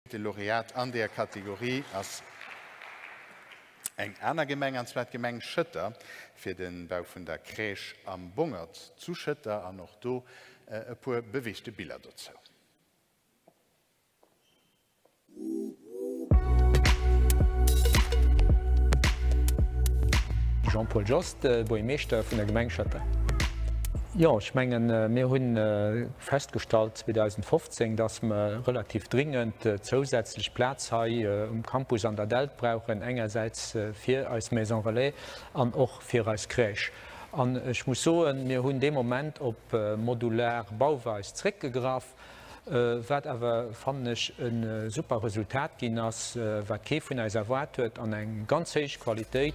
De Laureat an deeër Kategorie ass eng aner Gemeng, an zwar d'Gemeng Schëtter, fir de Bau vun der Crèche am Bongert zu Schëtter. An och do e puer beweegte Biller dozou. Jean-Paul Jost, Buergermeeschter vun der Gemeng Schëtter. Jo, ech mengen, mir hu festgestallt 2015, dass mer relativ dringend zousätzlech Plaz hei um Campus an der Dällt brauchen, engersäits fir eis Maison relais an och fir eis Crèche. An ech muss soen, mir hunn dee Moment op modular Bauweis zréckgegraff, wat awer, fannen ech, e super Resultat ginn ass, wat kee vun eis erwaart huet, an eng ganz héich Qualitéit.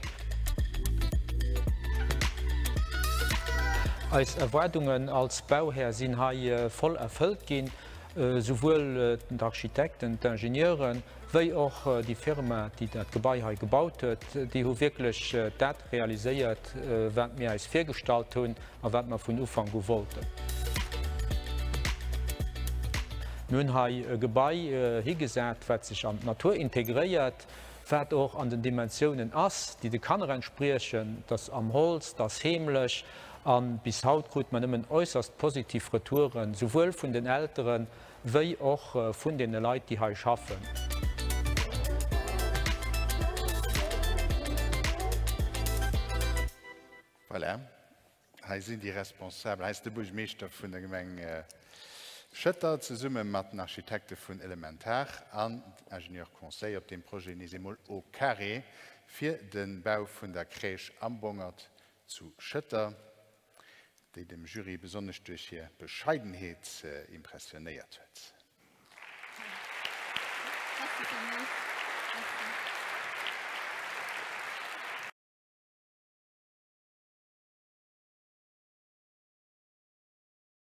Eis Erwaardungen als Bauhär sinn hei voll erfëllt ginn, souwuel d'Architekten, d'Ingenieuren, wéi och déi Firma, déi dat Gebai hei gebaut huet. Déi hu wierklech dat realiséiert, wat mir eis virgestallt hunn a wat mer vun Ufank u wollten. Mir hunn hei e Gebai higesat, wat sech an d'Natur integréiert, wat och an den Dimensiounen ass, déi de Kanner entspriechen. Et ass am Holz, et ass heemlech a bis haut krute mer nëmmen äusserst positiv Retouren, souwuel vun den Elteren, wéi och vun deene Leit, déi hei schaffen. Voilà, hei sinn déi Responsabel. Hei ass de Buergmeeschter vun der Gemeng Schëtter zesumme mat den Architekte vun Elementar an Ingenieur Conseil op deem Projet nees eemol au carré fir de Bau vun der Crèche am Bongert zu Schëtter. Déi dem Jury besonnesch duerch hir Bescheidenheet impressionéiert huet.